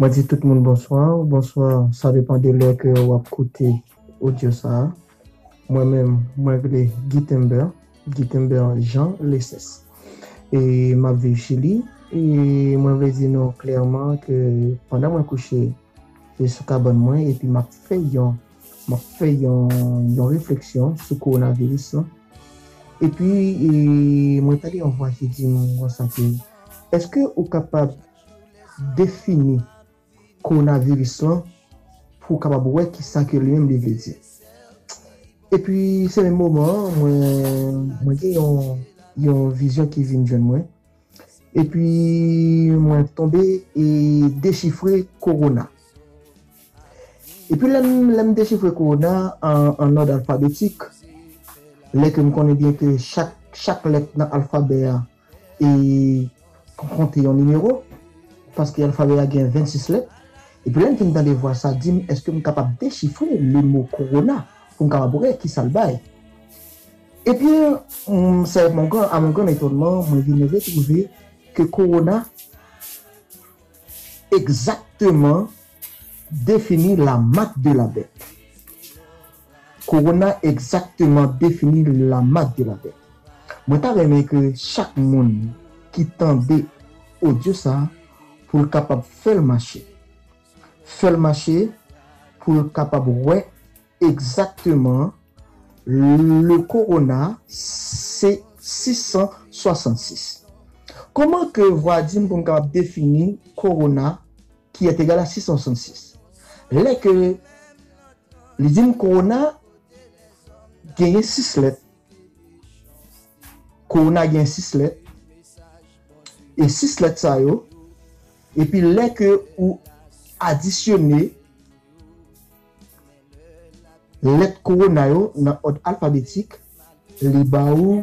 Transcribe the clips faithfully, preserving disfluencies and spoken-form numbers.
Mwen di tout moun bonswa, ou bonswa, sa depann de lè ke w ap koute odyo sa a. Mwen menm, mwen rele Guy Timber, Guy Timber Jean Leces. E m ap viv Chili, e mwen vle di nou klèman ke pandan mwen kouche e sou kabann mwen, epi m ap fè yon, m ap fè yon, yon refleksyon sou kowonaviris lan. Epi, e, mwen tande yon vwa ki di m konsa ke, èske ou kapab defini kowonaviris lan pou w kapab wè kisa ke li menm li vle di? Epi, se menm moman an, mwen, mwen gen yon, yon vizyon ki vin jwenn mwen. Epi, mwen tonbe e dechifre kowona. Epi, lè m, lè m dechifre kowona an, an òd alfabetik, lè ke m konnen byen ke chak, chak lèt nan alfabè a e konte yon nimewo, paske alfabè a gen vennsis lèt. Epi lè m fin tande vwa sa di m, èske m kapab dechifre le mo kowona pou m kapab wè kisa l bay? Epi, m, c'est mon grand, à mon grand étonnement, mwen vin retwouve ke kowona egzakteman defini la marque de la bête. Kowona egzakteman defini la marque de la bête. Mwen ta renmen ke chak moun ki tande odyo sa a pou l kapab fè l mache. Fè l mache pou l kapab wè egzakteman le kowona se sis san swasannsis. Kòman ke vwa di m pou m kapab defini kowona ki est égal à sis san swasannsis? Lè ke li di m kowona genyen sis lèt. Kowona gen sis lèt. E sis lèt sa yo, epi lè ke ou adisyone lèt kowona yo nan òd alfabetik, li ba ou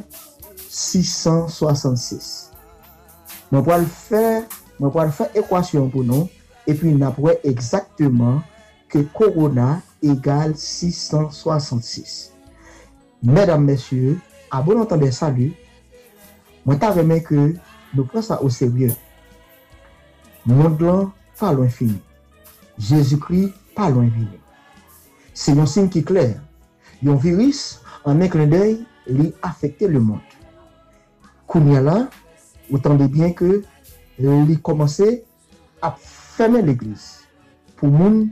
sis san swasannsis. Mwen pral fè, mwen pral fè ekwasyon pou nou, epi n ap wè egzakteman ke kowona egal sis san swasannsis. Medam, mesye, à bon entendeur, salut. Mwen ta renmen ke nou pran sa o serye. Mond lan pa lwen fini. Jezikri pa lwen vini. Se yon siy ki klè. Yon viris, an en klen dèy, li afekte lemonn. Kounye a la, ou tande byen ke li kòmanse ap fèmen legliz pou moun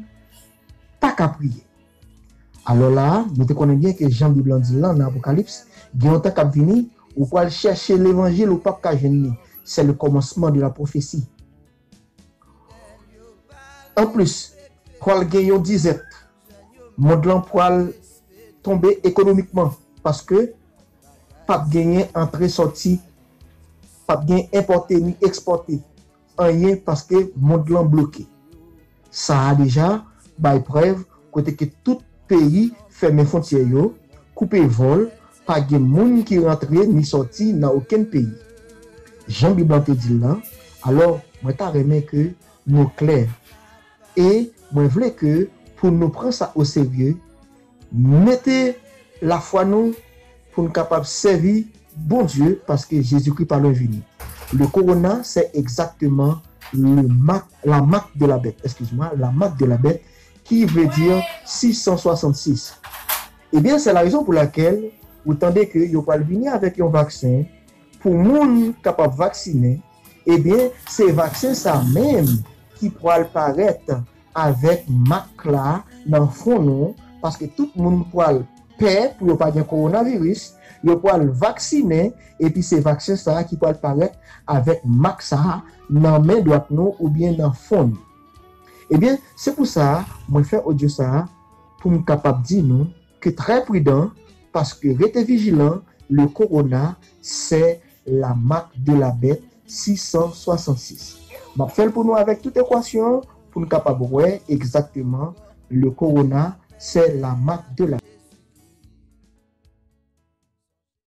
pa ka priye. Alò la a, nou te konnen byen ke jan Bib lan di l lan nan Apokalips, gen yon tan k ap vini, ou pral chèche levanjil, ou p ap ka jwenn li. C'est le commencement de la prophétie. Anplis, pral gen yon dizèt. Mond lan pral tonbe ekonomikman, paske p ap genyen antre sòti, p ap gen enpòte ni ekspòte anyen, paske mond lan bloke. Sa a deja bay prèv kote ke tout peyi fèmen fwontyè yo, koupe vòl, pa gen moun ki rantre ni sòti nan okenn peyi. Jan Bib lan te di l lan, alò, mwen ta renmen ke nou klè. E mwen vle ke pou nou pran sa o serye, mete lafwa nou pou n kapab sèvi Bondye, paske Jezikri pa lwen vini. Le corona, c'est exactement le marque, la marque de la bête, excuse-moi, la marque de la bête, qui veut dire sis san swasannsis. Ebyen, c'est la raison pour laquelle ou tande ke yo pral vini avèk yon vaksen pou moun kapab vaksinen. Ebyen, se vaksen sa menm ki pral parèt avèk mak la nan fwon nou, paske tout moun pral pè pou yo pa gen kowonaviris, yo pral vaksinen, epi se vaksen sa a ki pral parèt avèk mak sa a nan men dwat nou oubyen nan fwon nou. Ebyen, se pou sa a mwen fè odyo sa a pou m kapab di nou ke trè pridan, paske rete vijilan, le corona, c'est la marque de la bête sis san swasannsis. M ap fè l pou nou avèk tout ekwasyon pou n kapab wè egzakteman le corona, c'est la marque de la